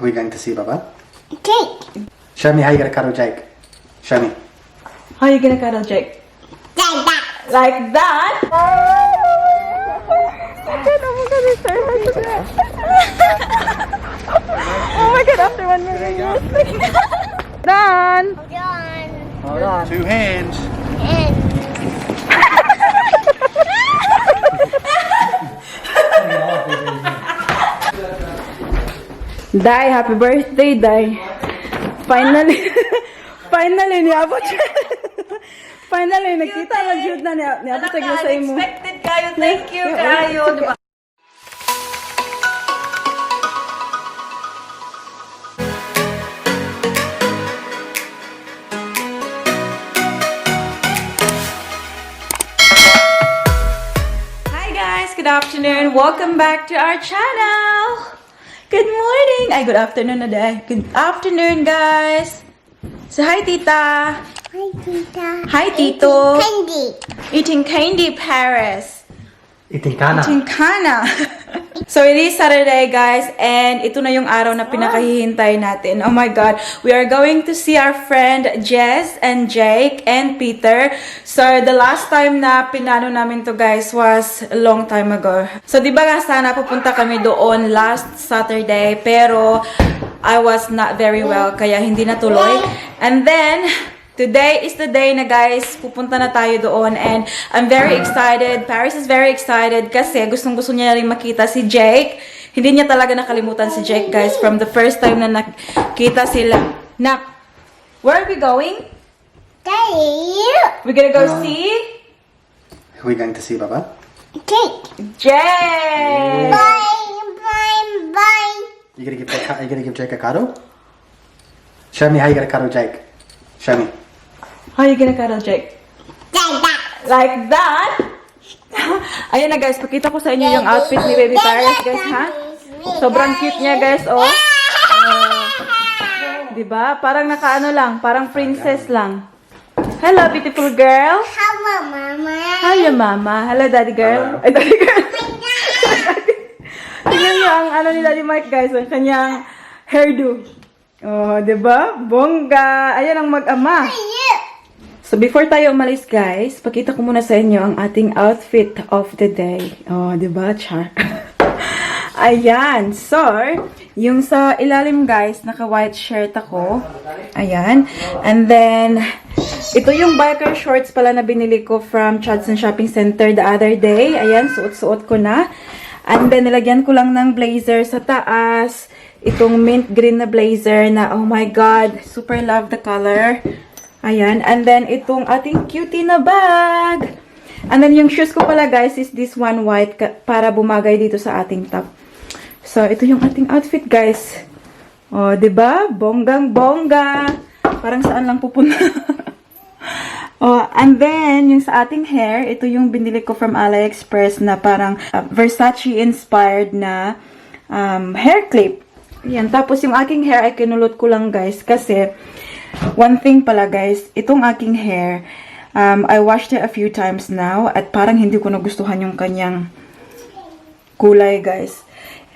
Who are we going to see, Baba? Jake. Show me how you're gonna cuddle Jake. Show me. How are you gonna cuddle Jake? Like that. Like that? Oh my God, oh my God, after 1 million years. Done. Done. Hold on. Two hands. And Dai, happy birthday, Dai. Finally, finally, niabot siya. Finally, nagkita na jud na niya. Niabot sa sa imo. Unexpected kayo. Thank you kayo. Diba? Hi guys, good afternoon. Welcome back to our channel. Good morning. Ay, good afternoon na day. Good afternoon, guys. So, hi, Tita. Hi, Tita. Hi, Tito. Candy. Eating candy, Paris. Eating kana. Gincana. So, it is Saturday, guys, and ito na yung araw na pinakahihintay natin. Oh my God. We are going to see our friend Jess and Jake and Peter. So, the last time na pinano namin to, guys, was a long time ago. So, di ba nga sana pupunta kami doon last Saturday, pero I was not very well, kaya hindi natuloy. And then, today is the day na, guys, pupunta na tayo doon and I'm very excited. Paris is very excited kasi gustong gusto niya rin makita si Jake. Hindi niya talaga nakalimutan si Jake, guys, from the first time na nakita sila. Nak, where are we going? Daddy. We're gonna go see Who are we going to see, Baba? Jake. Jake! Bye, bye, bye. You gonna give Jake a cuddle? Show me how you gonna cuddle Jake. Show me. How are you gonna cuddle Jake? Like that. Like that? Ayan na, guys, pakita ko sa inyo yung outfit ni Baby Paris, guys, ha? Sobrang cute niya, guys, oh. 'Di ba? Parang nakaano lang, parang princess lang. Hello, beautiful girl. Hello, Mama. Hello, mama. Hello, daddy girl. Ay, daddy girl. Tingnan niyo ang ano ni Daddy Mike, guys, ang kanyang hairdo. Oh, 'di ba? Bongga. Ayan ang mag-ama. So, before tayo umalis, guys, pakita ko muna sa inyo ang ating outfit of the day. Oh, di ba, Char? Ayan. So, yung sa ilalim, guys, naka-white shirt ako. Ayan. And then, ito yung biker shorts pala na binili ko from Chadson Shopping Center the other day. Ayan, suot-suot ko na. And then, nilagyan ko lang ng blazer sa taas. Itong mint green na blazer na, oh my God, super love the color. Ayan. And then, itong ating cutie na bag. And then, yung shoes ko pala, guys, is this one white para bumagay dito sa ating top. So, ito yung ating outfit, guys. O, oh, ba? Bonggang-bongga. Parang saan lang pupunta. Oh, and then, yung sa ating hair, ito yung binili ko from AliExpress na parang Versace-inspired na hair clip. Yan. Tapos, yung aking hair ay kinulot ko lang, guys, kasi one thing pala, guys, itong aking hair, I washed it a few times now at parang hindi ko nagustuhan yung kanyang kulay, guys.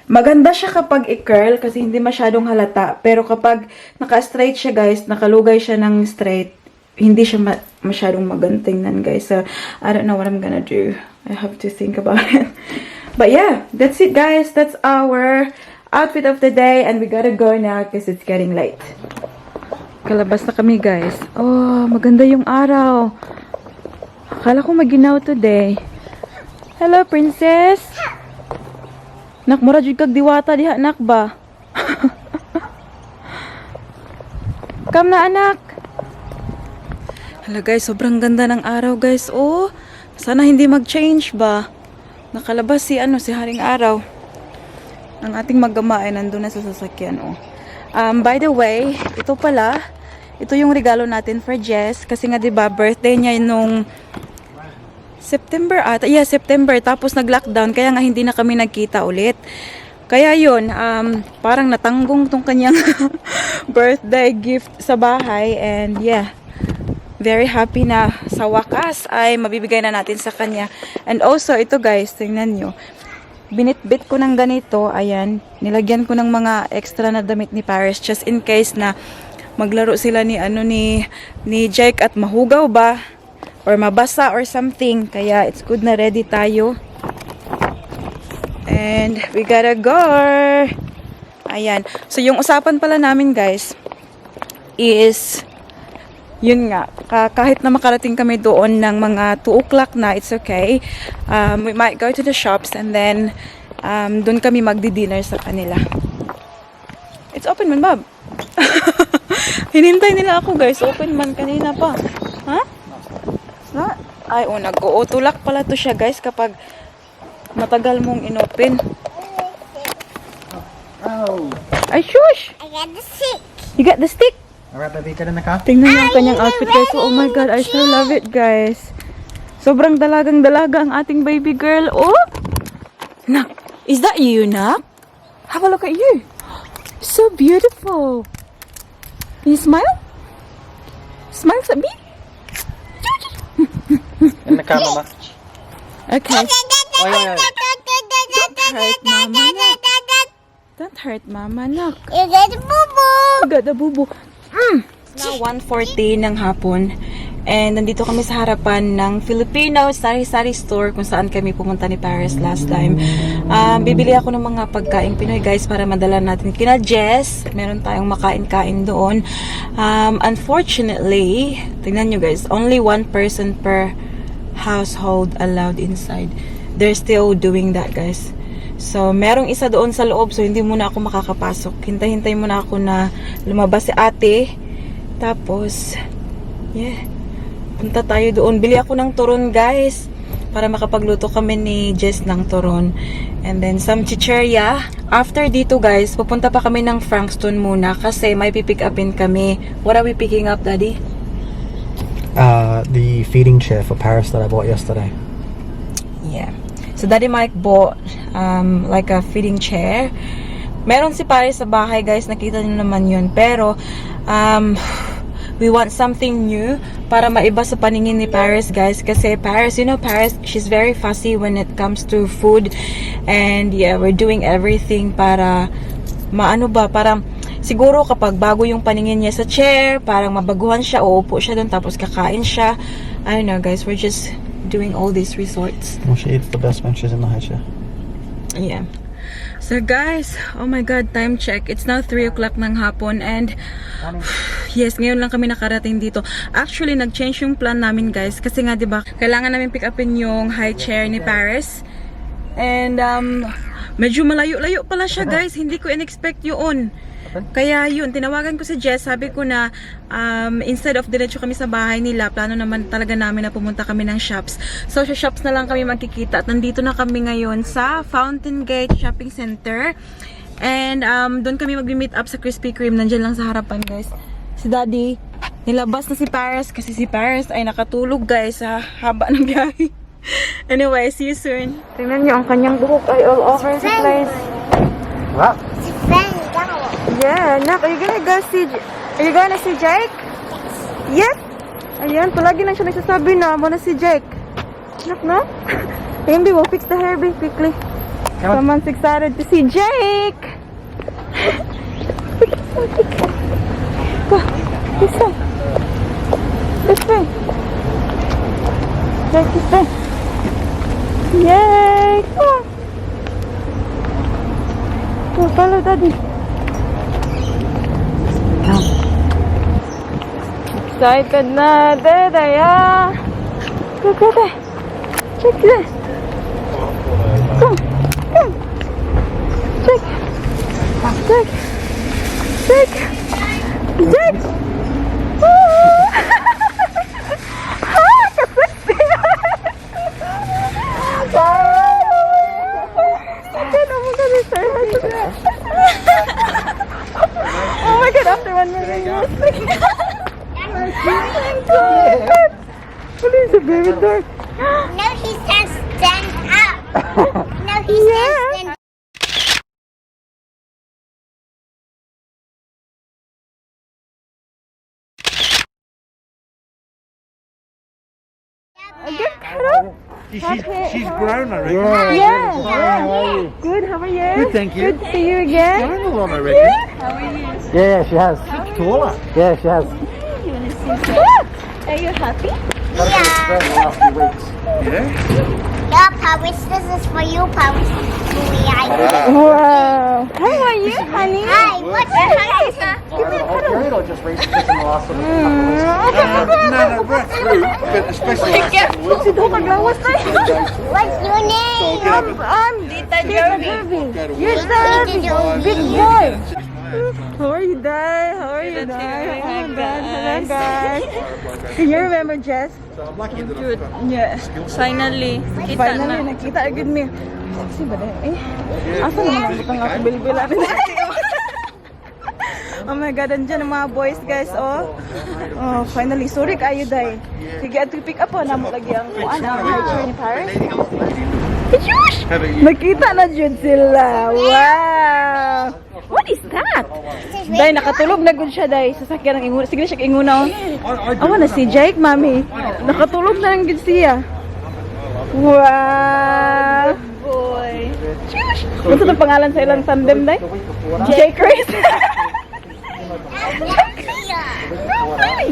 Maganda siya kapag i-curl kasi hindi masyadong halata. Pero kapag naka-straight siya, guys, nakalugay siya ng straight, hindi siya masyadong maganda tingnan, guys. So, I don't know what I'm gonna do. I have to think about it. But yeah, that's it, guys. That's our outfit of the day. And we gotta go now because it's getting late. Kalabas na kami, guys. Oh, maganda yung araw. Akala ko maginaw today. Hello, princess. Nak, mura jud kag diwata diha, nak ba? Come na, anak. Hala guys, sobrang ganda ng araw, guys. Oh, sana hindi mag-change ba? Nakalabas si ano, si Haring Araw. Ang ating mag-ama ay nandun na sa sasakyan, oh. By the way, ito pala, ito yung regalo natin for Jess kasi nga 'di ba birthday niya nung September ata. Yeah, September. Tapos nag-lockdown, kaya nga hindi na kami nagkita ulit. Kaya yun, parang natanggong tong kanyang birthday gift sa bahay. And yeah, very happy na sa wakas ay mabibigay na natin sa kanya. And also, ito guys, tingnan nyo. Binitbit ko ng ganito, ayan. Nilagyan ko ng mga extra na damit ni Paris just in case na maglaro sila ni ano ni Jake at mahugaw ba or mabasa or something. Kaya it's good na ready tayo. And we gotta go. Ayan. So yung usapan pala namin, guys, is yun nga, kahit na makarating kami doon ng mga 2 o'clock na, it's okay. We might go to the shops and then doon kami magdi-dinner sa kanila. It's open man, Bob. Hinintay nila ako, guys. Open man kanina pa. Ha? It's not? Ay, oh, nag-auto-lock pala to siya, guys, kapag matagal mong inopen. Oh. Ay, shush! I got the sick. You got the stick? Alright, baby, get in the car. Tingnan niyo ang kanyang outfit, guys. Oh my God, I so love it, guys. Sobrang dalagang dalaga ang ating baby girl. Oh! Nak, is that you, Nak? Have a look at you. So beautiful. Can you smile? Smile sa me? In the car, mama. Okay. Oh, yeah. Don't hurt Mama, nak. Don't hurt Mama, nak. You got the boo boo. Got the boo-boo. Now, 1:40 ng hapon. And nandito kami sa harapan ng Filipino Sari Sari Store kung saan kami pumunta ni Paris last time. Bibili ako ng mga pagkain Pinoy, guys, para madala natin kina Jess. Meron tayong makain-kain doon. Unfortunately, tingnan nyo, guys, only one person per household allowed inside. They're still doing that, guys. So, merong isa doon sa loob, so hindi muna ako makakapasok. Hintay-hintay muna ako na lumabas si ate. Tapos, yeah, punta tayo doon. Bili ako ng turon, guys, para makapagluto kami ni Jess ng turon. And then, some chicheria. After dito, guys, pupunta pa kami ng Frankston muna kasi may pipick upin kami. What are we picking up, Daddy? The feeding chair for Paris that I bought yesterday. Yeah. So Daddy Mike bought like a feeding chair. Meron si Paris sa bahay, guys. Nakita niyo naman yun. Pero, we want something new para maiba sa paningin ni Paris, guys. Kasi Paris, you know Paris, she's very fussy when it comes to food. And yeah, we're doing everything para maano ba, parang siguro kapag bago yung paningin niya sa chair, parang mabaguhan siya, uupo siya doon, tapos kakain siya. I don't know, guys, we're just doing all these resorts. Well, she eats the best when she's in the high chair. Yeah. So guys, oh my God, time check. It's now 3 o'clock ng hapon and yes, ngayon lang kami nakarating dito. Actually, nag-change yung plan namin, guys, kasi nga 'di ba, kailangan namin pick upin yung high chair ni Paris. And medyo malayo-layo pala siya, guys. Hindi ko in-expect yun. Kaya yun, tinawagan ko si Jess. Sabi ko na instead of diretso kami sa bahay nila, plano naman talaga namin na pumunta kami ng shops. So sa shops na lang kami magkikita. At nandito na kami ngayon sa Fountain Gate Shopping Center. And doon kami mag-meet up sa Krispy Kreme. Nandiyan lang sa harapan, guys. Si Daddy, nilabas na si Paris kasi si Paris ay nakatulog, guys, sa haba ng biyahe. Anyway, see you soon. Tingnan niyo, ang kanyang buhok ay all over the place. What? It's very down. Yeah, nak, are you gonna see Jake? Yes. Ayan, palagi lang siya nagsasabi na wanna see Jake. Nak, no? Ayun, we'll fix the hair, babe, quickly. Come on. Someone's excited to see Jake. Go, this way. This way. Jake, this way. Yay! Come on. Go, follow Daddy. Come. Excited na, Dede, ya. Go, go there. Check there. Come, come. Check. Check. Check. Check. Oh. Ah, kasexy. Oh my God, it's so Oh my God, after 1 million years. What is it, baby dark? No, he says stand up. No, he says stand. Get cuddle. She's grown, I reckon. Yeah. How are you? Good, how are you? Good, thank you. Good to see you again. Grown a lot, I reckon. Yeah, she has. Taller. Yeah, she has. Are you happy? Yeah. In the last few weeks. Yeah. Yeah, Paris. This is for you, Paris. Hi. Wow. How are you, honey? Hi. What's your Give me a cuddle. Period or just recently, just in the last sort of couple of weeks? No, right through, but especially last couple of weeks. Si Dukag lawas na. What's your name? I'm Tita Jervy. Go to You're work. the big boy. How are you, Dai? How are you, Dai? Oh my God. Hello, guys. Can you remember Jess? So I'm lucky that I've got Yeah. Finally. Kita Finally, na. nakita agad mi. Sexy ba dai? Eh, asa naman ang butang ako bilbil? Oh my God, andyan ang mga boys, guys, oh. Oh, finally. Sorry kaayo, Day. Sige, ato pick up po. Namo lagi ang kuan, ang high chair ni Paris. Shush! Nakita na jud sila. Wow! What is that? Day, nakatulog na gud siya, Day. Sasakyan ang inguna. Sige na siya inguna, oh. Awa na si Jake, mami. Nakatulog na lang gud siya. Wow! Boy. Shush! Ano ang pangalan sa ilang tandem, Day? Jake Chris.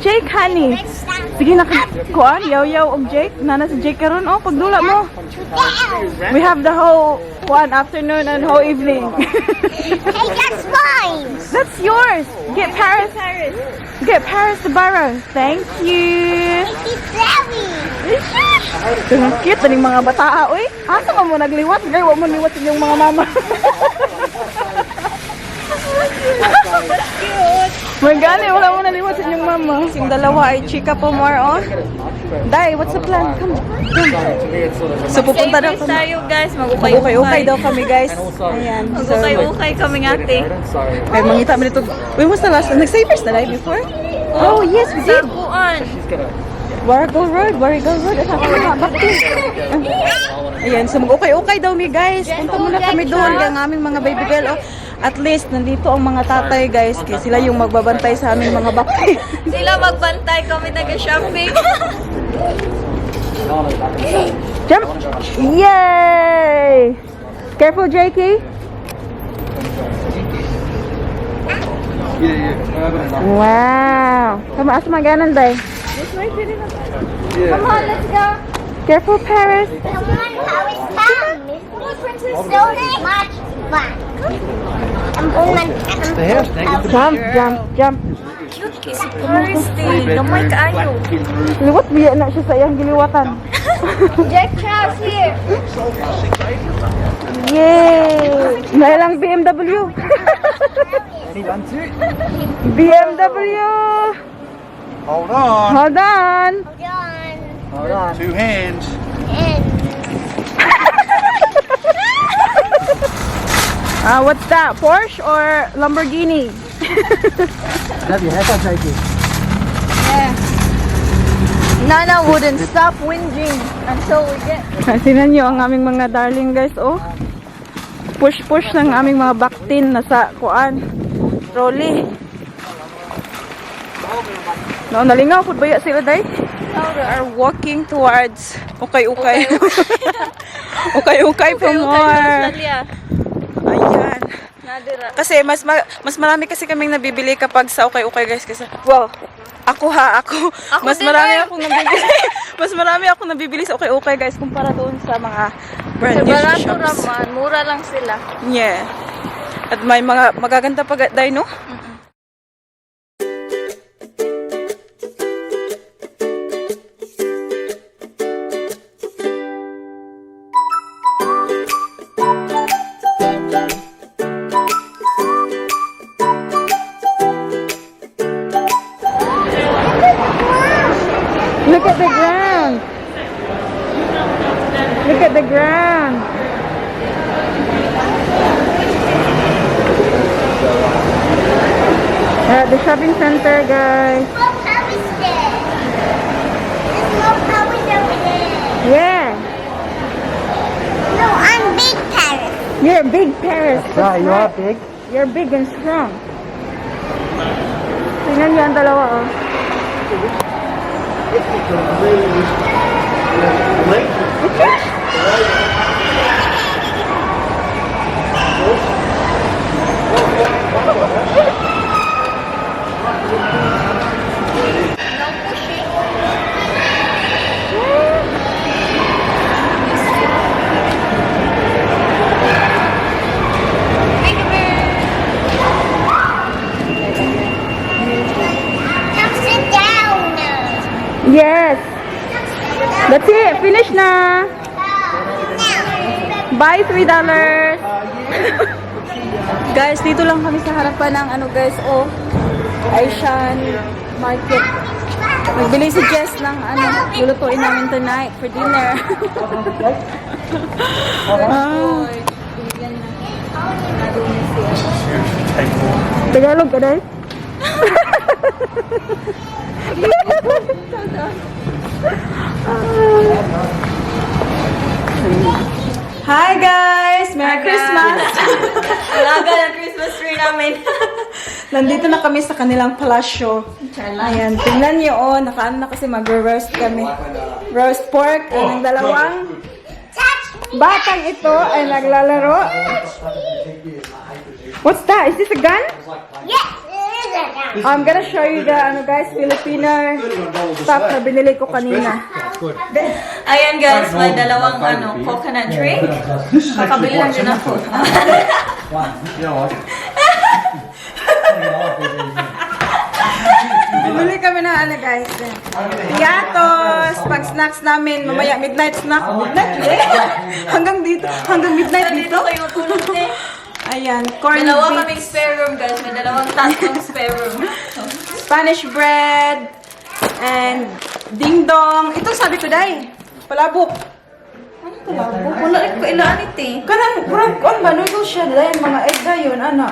Jake, honey. Sige na, kuan, yaw-yaw og Jake. Nana si Jake karon oh, pagdula mo. We have the whole one afternoon and whole evening. Hey, that's mine. That's yours. Get Paris. Get Paris to borrow. Thank you. It's Larry. Shush! Ang cute na mga bata, oy. Asa man mo nagliwat? Girl, wa mo liwat inyong mga mama. May gani, wala mo naliwat sa inyong mama. Yung dalawa ay chika po more, oh. Dai, what's the plan? Come, come. So, pupunta daw Savers kami. tayo, guys. Mag-ukay-ukay. Ukay-ukay daw kami, guys. Ayan. So, Mag-ukay-ukay kami ngate. ay, mangita mo nito. When was the last time? Nag-savers na dai before? Oh, yes, we Sa did. kuan. Warrigal Road, Warrigal Road. At ako nga, back to. Ayan, so mag-ukay-ukay daw mi, guys. Punta muna kami doon kaya ang aming mga baby girl. Oh, at least, nandito ang mga tatay, guys. Kaya sila yung magbabantay sa aming mga bakti. Sila magbantay kami nag-shopping. Jump! Yay! Careful, Jakey. Yeah. Wow! Tamaas maganan, day. Come on, let's go. Careful, Paris. Come on, Paris, come. So much fun. I'm going The house, thank you. Jump, jump, jump. Cute kay si Paris day. Gamay kaayo. Liwat, biya na siya sa iyang giliwatan. Jack Charles here. Yay! Nailang BMW. BMW! Hold on. Hold on! Hold on. Two hands. And What's that? Porsche or Lamborghini? Love your haircut, Jakey. Nana wouldn't stop whinging until we get Sinan nyo ang aming mga darling, guys, oh. Push-push ng aming mga baktin nasa kuan. Trolley. No, nalingaw pud baya sila day. Now we are walking towards ukay-ukay. Ukay-ukay for more. Ayan. Nadira. Kasi mas marami kasi kaming nabibili kapag sa ukay-ukay, guys, kasi well, ako ha, ako, Ako mas din marami eh. akong nabibili. Mas marami akong nabibili sa ukay-ukay, guys, kumpara doon sa mga brand Sa new barato shops. raman, mura lang sila. Yeah. At may mga magaganda pa day, no? Look at the ground. Look at the ground. We're at the shopping center, guys. more Paris there. There's more Paris over there. Yeah. No, I'm big Paris. You're big, Paris. Yeah, you are big. You're big and strong. Tingnan niyo ang dalawa, oh. Really No pushing. Come sit down. Yes. Come sit down. That's it. Finish na. Now. Buy $3. Guys, dito lang kami sa harapan ng ano guys, oh, Asian Market. Nagbili si Jess ng ano, lulutuin namin tonight for dinner. Ah. Tagalog ka dahil? Hi guys! Merry Christmas! Alaga ng Christmas tree namin. Nandito na kami sa kanilang palasyo. Ayan, tingnan niyo oh, nakaano na kasi mag-roast kami. Roast pork, ang dalawang Touch me. batang ito ay naglalaro. What's that? Is this a gun? Yes, it is a gun. I'm gonna show you the ano guys, Filipino stuff na binili ko kanina. Ayan guys, may dalawang ano, coconut drink. This is actually Kakabili lang quite din ako. Yeah, I like it. Bumili kami ng ano guys. Piatos, pag snacks namin, mamaya midnight snack. Midnight eh. Hanggang dito, hanggang midnight dito. Dito kayo matulog eh. Ayan, corn Dalawa beef, kaming spare room guys. May dalawang tatlong spare room. Spanish bread, and ding dong. Ito sabi ko dai, palabok. Ano palabok? Wala rin ko ilaan ito eh. Kanang murag on ba noodle siya dai mga egg dayon ana.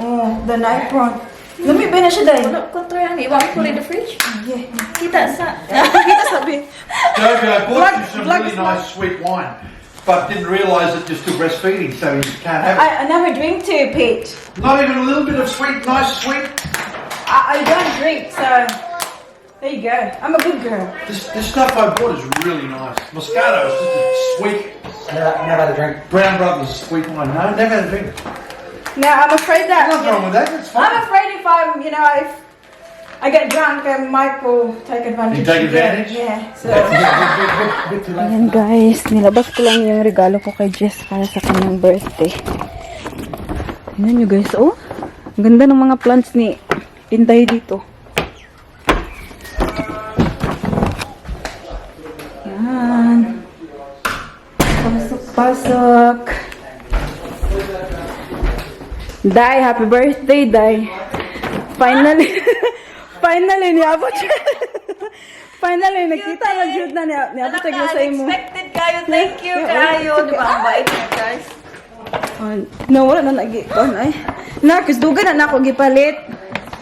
Oh, the knife prawn. Lami ba na siya dai? Wala ko try ano. Iwan ko rin the fridge. Yeah. Kita sa... Kita sabi. Joby, I bought you some Vlog really is not- nice sweet wine, but didn't realise that you're still breastfeeding, so you can't have it. I never drink too, Pete. Not even a little bit of sweet, nice sweet. I don't drink, so there you go. I'm a good girl. This stuff I bought is really nice. Moscato is just a sweet. Never, never had a drink. Brown Brothers sweet wine. No, never had a drink. Now I'm afraid that Nothing wrong with that. It's fine. I'm afraid if I'm, you know, if I get drunk, and Mike will take advantage. You take advantage? Yeah. So. Bit too late. Ayan guys, nilabas ko lang yung regalo ko kay Jess para sa kanyang birthday. Tingnan nyo guys, oh. Ang ganda ng mga plants ni Inday dito. Yan. Pasok, pasok. Day, happy birthday, Day. Finally, finally, niabot siya. Finally, nakita na jud na niya. Niabot siya sa imo. Unexpected kayo. Thank you kayo. Di ba? Ang bait niya guys. Oh, no, wala na nagi. Kon ay. Na, kus duga na nako gipalit.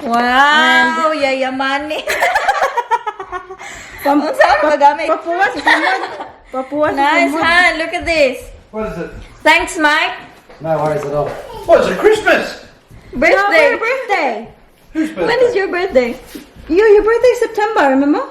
Wow! Yayamani. Pam Unsa ang magamit? Papuwas sa simod. Papuwas sa Nice, simod. Han. Look at this. What is it? Thanks, Mike. No worries at all. What is it? Christmas? Birthday. No, birthday. Whose birthday? When is your birthday? You, your birthday is September, remember?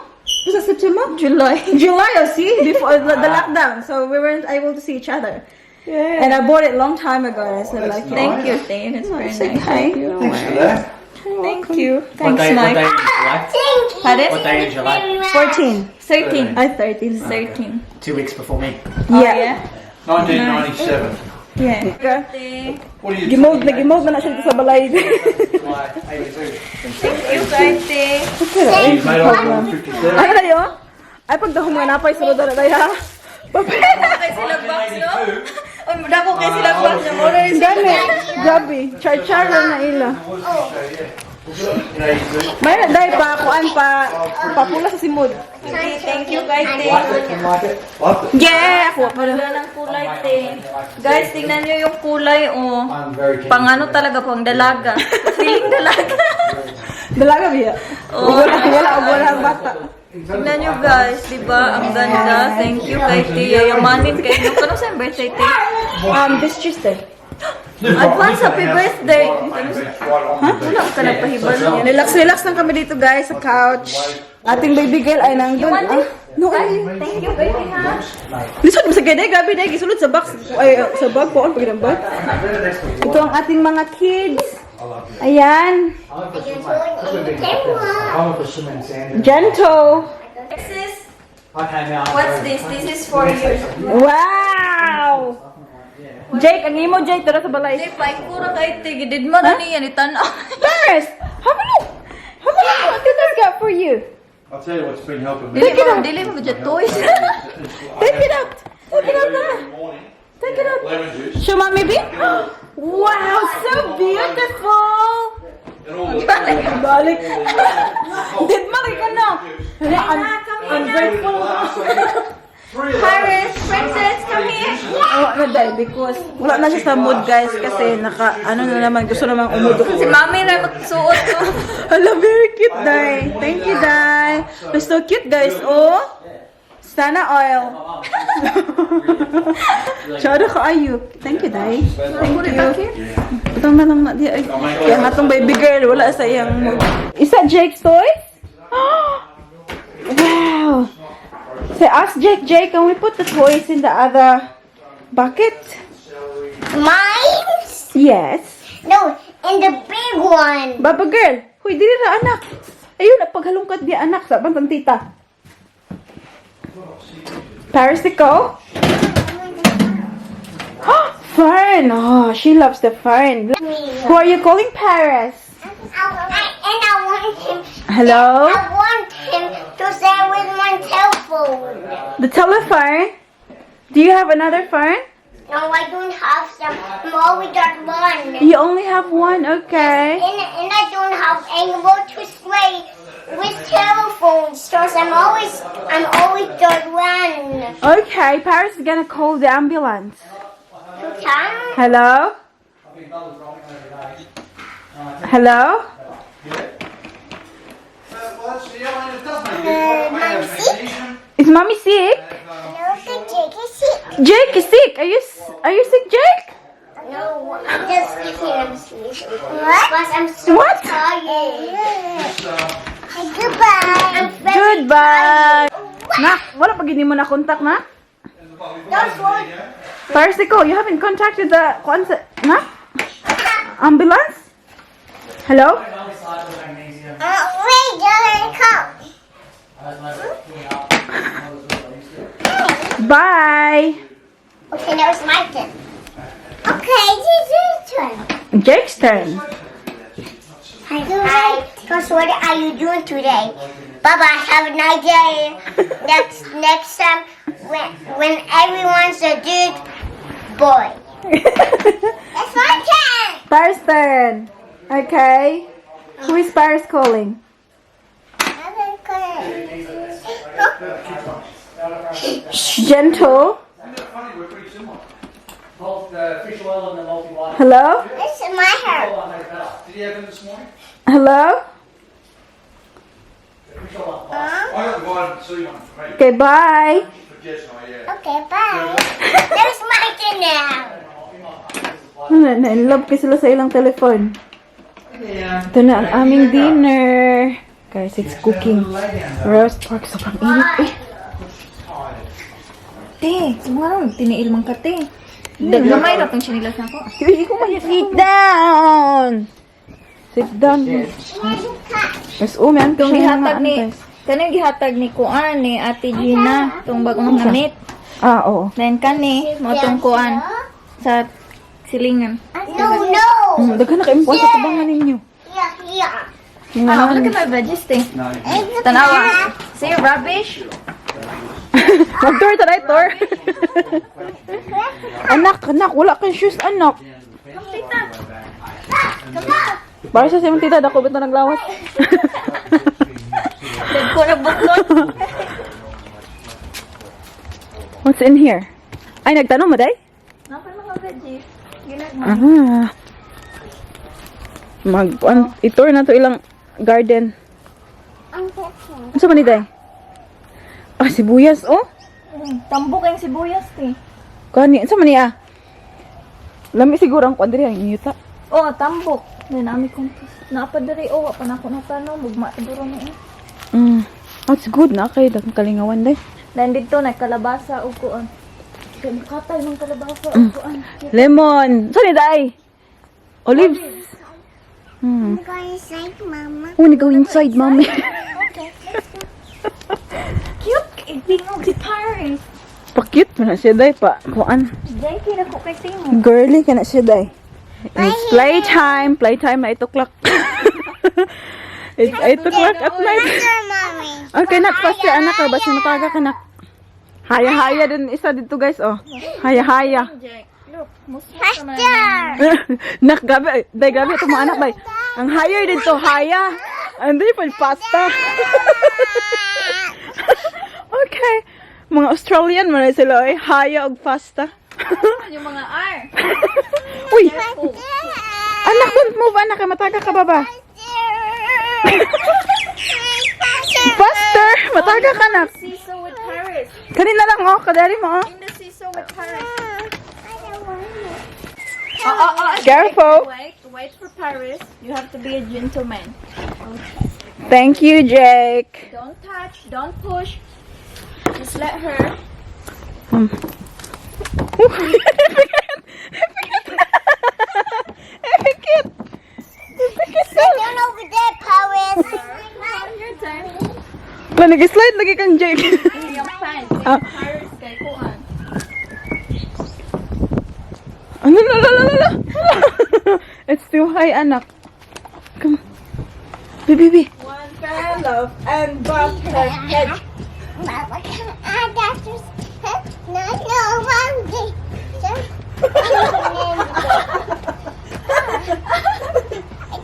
Was that September? July. July, oh, see? Before the lockdown. So we weren't able to see each other. Yeah. And I bought it long time ago. And I said, that's like, nice. Thank you, Thane. It's very it's nice. okay. Thanks for that. Thank you. What Thanks, day, what Mike. day in July? Thank you. Pardon? What day in July? 14. 13. I 13. 13. 2 weeks before me. Oh, Yeah. yeah? 1997. Yeah. Yeah. What are you? Gimold na, gimold na na siya dito sa balay. July 82. Thank you, guys. Jeez, mate, I was born 57. Ano na yun? Ay, pagdahong mga napay, sunod na na ha. Kay sila box, no? Ay, dako kay sila box na mo rin. Gani, grabe. Char-char lang na ila. Mayroon dahil pa, kuan pa, papula sa simod. Thank you, guys. Like it? You like it? Loved it. Yeah! Ako pa na. Wala ng kulay, te. Guys, tingnan nyo yung kulay, oh. I'm very keen. Pang ano talaga, pang dalaga. Feeling dalaga. Dalaga biya. Oh. Wala, wala, wala ang bata. Tingnan nyo, guys. Diba? Ang ganda. Thank you kay Tia. Yamanin kayo. Kano sa birthday, te? This Tuesday. Advance happy birthday. Wala ka na pahibalo. Relax, relax lang kami dito guys sa couch. Ating baby girl ay nandun. You want Ah, it? No, Ay, thank you, baby, ha? Lisod mo sa gani, grabe na, gisulod sa box. Ay, sa bag po, ang pag bag. Ito ang ating mga kids. Ayan. Gentle. This is, I came out. What's this? This is for you. Wow! Jake, ang imo Jake, tara sa balay. Di pa, ikura kay Tigi. Did man na niya ni tanaw. Paris, have a look. Have a look what Tita's got for you. I'll tell you what's been helping me. Dili mo dyan toys. Take it out. Take it out na. Take it out. Lemon juice. Show Mommy B. Wow, so beautiful. And all the Balik. Did mali ka na. Ungrateful. Three of Paris, princess, come here. Wala na dahil because wala na siya sa mood, guys, kasi naka ano na naman, gusto namang umudok. Si Mami na magsuot ko. Hala, very cute, Day. Thank you, Day. They're so cute, guys. Oh. Sana oil. Charo ka ayo. Thank you, Day. Thank you. Itong na lang na di ay. Kaya nga tong baby girl, wala sa iyang mood. Is that Jake's toys? Wow. So ask Jake, "Jake, can we put the toys in the other bucket?" Mine? Yes. No, in the big one. Baba girl, huy, dili ra anak. Ayun, paghalungkat di anak sa bantang tita. Paris, ikaw? Fern! Oh, she loves the fern. Who are you calling, Paris? And I want him. Hello? I want him to stay with my telephone. The telephone? Do you have another phone? No, I don't have some. I'm only got one. You only have one, okay. And I don't have anyone to play with telephones, because I'm always got one. Okay, Paris is gonna call the ambulance. To come? Hello? Hello? Well, that's, yeah, I mean, it does make a difference. I have magnesium. Is Mommy sick? No, the Jake is sick. Jake is sick. Are you sick, Jake? No, I'm just kidding. I'm sick. What? But I'm so What? tired. Goodbye. I'm very Goodbye. Nak, wala pa gini mo na contact na? Don't worry. Paris, ikaw, you haven't contacted the kuan sa na? Ambulance? Hello? Wait, don't come. Bye. Okay, now it's my turn. Okay, this is your turn. Jake's turn. Hi. Hi. Because what are you doing today? Bye bye. Have a nice day. Next time, when everyone's a good boy. It's my turn. Paris turn. Okay. Who is Paris calling? Shh, gentle. Isn't that funny? We're pretty similar. The fish oil and the multivitamin. Hello? This is my hair. Did you have them this morning? Hello? I got the vitamin C one for me. Okay, bye. For Jess and I, yeah. Okay, bye. There's my turn now. Ano, na-in love kasi sila sa ilang telephone. Ito na ang aming dinner. Guys, it's cooking. Roast pork. Sobrang init eh. Te, sumaro, tiniil man ka, te. Gamay ra tong sinilas nako. Uy, ikaw man. Sit down! Sit down. Mas oh, man. Itong gihatag ni kaning gihatag ni kuan ni Ate Gina, tong bagong gamit. Ah, oo. Then kani mo tong kuan sa silingan. No. Daghan na kayong sa tabangan ninyo. Yeah, yeah. Ah, look at my veggies, te. Tanawa. See, rubbish. Mag-tour tayo, tour. Anak, anak, wala kang shoes, anak. Para sa siyang tita, dako ba't na naglawas? Dagko na buklod. What's in here? Ay, nagtanong mo, day? Napa mga veggies. Ginagmay. Ah. Mag, an, i-tour na to ilang garden. Ano man ni day? Ah, sibuyas, oh. Tambok ang sibuyas, te. Kani, ano man niya? Lami siguro ang kuan diri ang inyuta. Oh, tambok. Then ami compost. Naapa diri oh, wa pa na ako natanong, bugma siguro ni. Mm. That's good na kay dakong kalingawan day. Nandito na kalabasa ug kuan. Kay makatay ng kalabasa ug kuan. Lemon. Saan ni day? Olives. I'm going inside, Mama. I wanna go inside, Mommy. Okay, let's go. Cute kay tingog si Paris. Pa-cute man na siya day pa. Kuan. Jackie na ko kay tingog. Girly ka na siya day. It's playtime. Playtime na 8 o'clock. It's 8 o'clock at night. Faster, Mommy. Okay, nak, faster anak ka. Basta mataga ka nak. Haya-haya din isa dito, guys, oh. Haya-haya. Jack, look, musmos naman. Faster. Nak, grabe. Day, grabe ito mga anak, bay. Ang higher dito, haya. Ando yung pasta. Okay. Mga Australian man na sila, eh. Haya og pasta. Yung mga R. Uy! Anak, don't move, anak. Mataga ka ba ba? Faster! Mataga ka, nak. Seesaw with Paris. Kanina lang, oh. Kadali mo, oh. In the seesaw with Paris. Oh. Careful. Wait, wait for Paris. You have to be a gentleman. Thank you, Jake. Don't touch, don't push. Just let her. Epikit! Epikit! Sit down over there, Paris. Your turn. Wala, nag-slide lagi kang Jake. Yung pants. Ah. Paris kay kuan. Ano, la, la, la, la, la. It's too high, anak. Come. Baby, baby. One fell off and bumped her head. Mama, I got you. No, one day. It's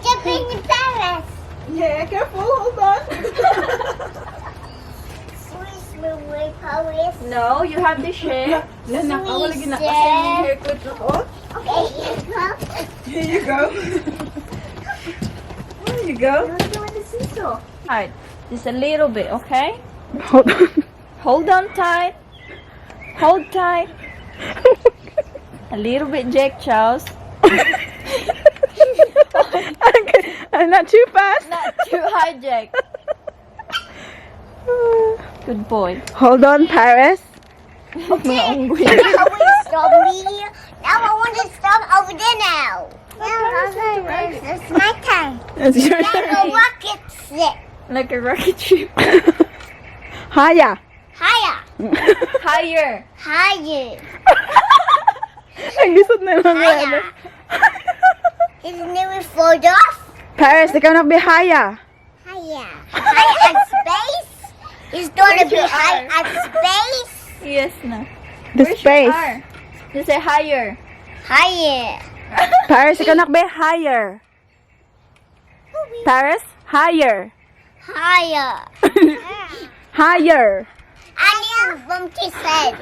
a in Paris. Yeah, careful, hold on. Sweet, sweet, Paris. No, you have the share. Lanak, ako lagi na Sweet, hair clip ako. Okay, here you go. Here you go. There you go. Don't do the seesaw. Alright, just a little bit, okay? Hold on. Hold on tight. Hold tight. A little bit, Jack Charles. Okay, I'm not too fast. Not too high, Jack. Good boy. Hold on, Paris. Mga unggoy. I want to stop me. Now I want to stop over there now. Now it's my turn. It's your Like turn. a rocket ship. Like a rocket ship. Haya. Higher. Higher. Higher. Ang lisod na yung mga ano. Higher. Isn't it fall off? Paris, ikaw na be haya. Higher. Higher at space? It's gonna be high at space? Yes na. The Where's your space. R? Just say higher. Higher. Paris, ikaw na be higher. Paris, higher. Higher. Higher. I need bumped his head.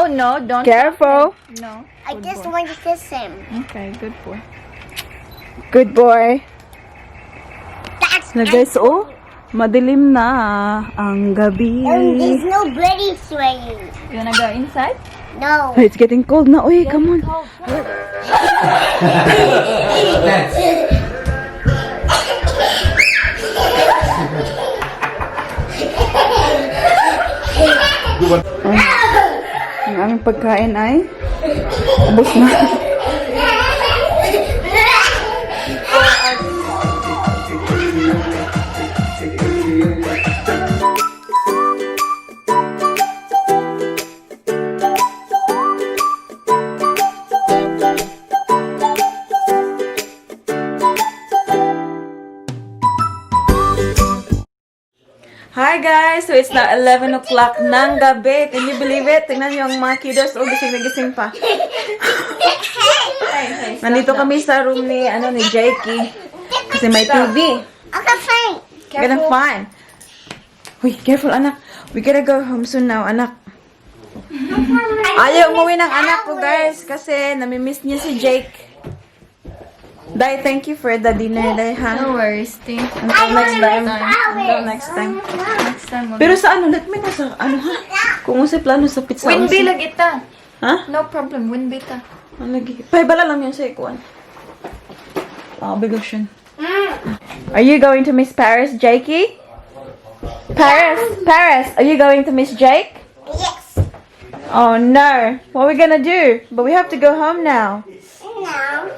No, don't. Careful. No. I just want to kiss him. Okay, good boy. Good boy. That's Na guys, oh, madilim na ang gabi. There's no bloody swaying. You wanna go inside? No. It's getting cold na. Uy, come on. Cold. Ang aming pagkain ay ubos na. Hi guys! So it's now 11 o'clock ng gabi. Can you believe it? Tingnan niyo ang mga kiddos. Oh, gising na gising pa. Nandito kami sa room ni, ano, ni Jakey. Kasi may TV. Okay, fine. Gonna fine. Uy, careful anak. We gotta go home soon now, anak. Ayaw umuwi ng anak ko, guys. Kasi namimiss niya si Jake. Dai, thank you for the dinner, Dai, ha? No worries, thank you. Until next time. Until next time. Next time. We'll Pero sa ano, let me na sa ano ha? Kung usay plano sa pizza. Winby unsa? lang ita. Ha? No problem, winby ta. Ano lagi? Pahibala lang yun sa ikuan. Obligasyon. Are you going to Miss Paris, Jakey? Paris, Paris, are you going to miss Jake? Yes. Oh no. What are we gonna do? But we have to go home now. No.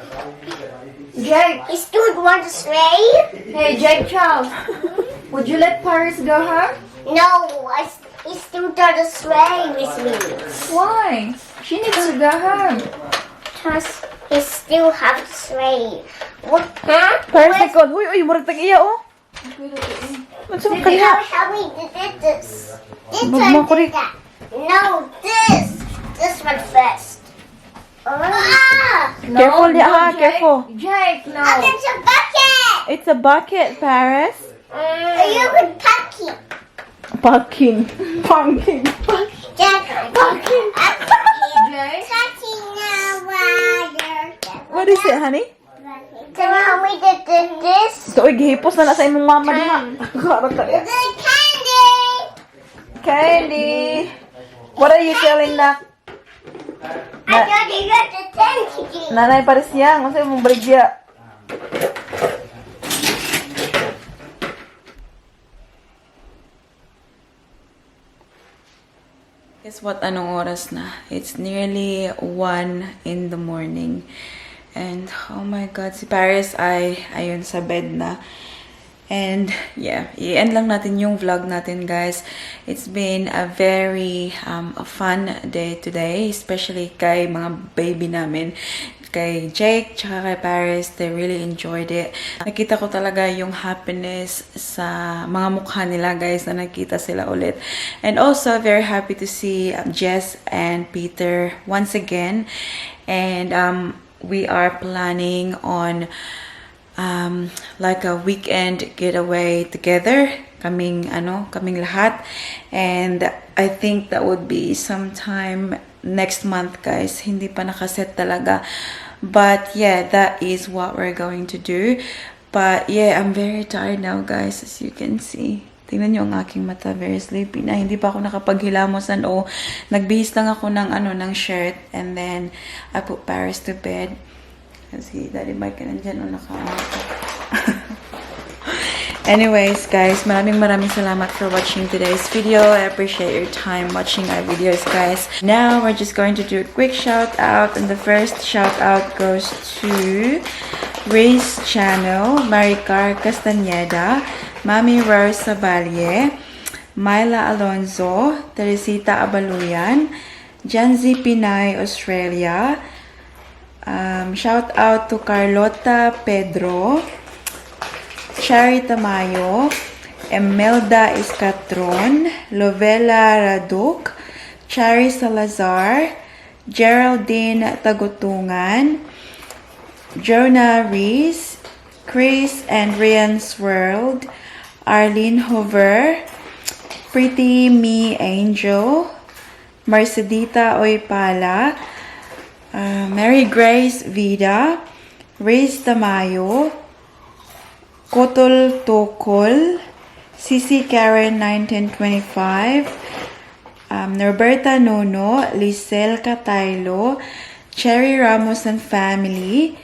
Jake. He still want to stay? Hey, Jake Charles. Would you let Paris go home? No, he still doesn't stay with me. Why? She needs to go home. Because he still have to stay. What? Huh? Paris likod. Uy, uy, murag tag-iya oh. Unsa man kaya? How we did this? This Mag- one makulit. did that. No, this. This one first. Ah! No, Careful, no, yeah, ah, Jake. careful. Jake, no. Oh, there's a bucket. It's a bucket, Paris. You could pumpkin. Pumpkin. Pumpkin. Jack, pumpkin. Jake? Touching the wire. What is it, honey? Can you help me to do this? So, uy, gihipos na na sa imong mama diha. Karot ka diha. The candy. Candy. What are you selling na? I thought you got the candy. Nanay Paris yang, unsa imong baligya? Guess what? Anong oras na? It's nearly 1 in the morning. And, oh my God, si Paris ay ayun sa bed na. And, yeah, i-end lang natin yung vlog natin, guys. It's been a very a fun day today, especially kay mga baby namin. Kay Jake, tsaka kay Paris, they really enjoyed it. Nakita ko talaga yung happiness sa mga mukha nila, guys, na nakita sila ulit. And also, very happy to see Jess and Peter once again. And we are planning on like a weekend getaway together, kaming ano, kaming lahat, and I think that would be sometime next month, guys. Hindi pa nakaset talaga, but yeah, that is what we're going to do. But yeah, I'm very tired now, guys, as you can see. Tingnan niyo ang aking mata, very sleepy na. Hindi pa ako nakapaghilamos ano. Nagbihis lang ako ng ano, ng shirt, and then I put Paris to bed. Kasi Daddy Mike nandyan o naka. Anyways, guys, maraming maraming salamat for watching today's video. I appreciate your time watching our videos, guys. Now, we're just going to do a quick shout out. And the first shout out goes to Ray's Channel, Maricar Castañeda, Mami Rose Sabalye, Myla Alonso, Teresita Abaluyan, Janzi Pinay, Australia. Shout out to Carlota Pedro, Cherry Tamayo, Emelda Escatron, Lovela Raduk, Cherry Salazar, Geraldine Tagutungan, Jonah Reese, Chris and Rian's World, Arlene Hoover, Pretty Me Angel, Mercedita Oypala, Mary Grace Vida, Riz Tamayo, Kotol Tokol, Sisi Karen 1925, Norberta Nono, Lisel Cataylo, Cherry Ramos and Family,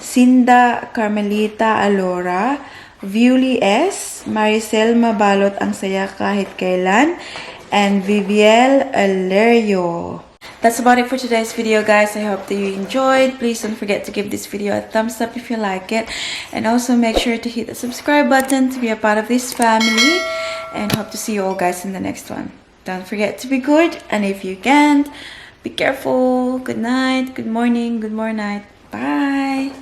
Cinda Carmelita Alora, Viuli S., Maricel Mabalot Ang Saya Kahit Kailan, and Viviel Alerio. That's about it for today's video, guys. I hope that you enjoyed. Please don't forget to give this video a thumbs up if you like it. And also make sure to hit the subscribe button to be a part of this family. And hope to see you all guys in the next one. Don't forget to be good. And if you can't, be careful. Good night, good morning, good morning night. Bye.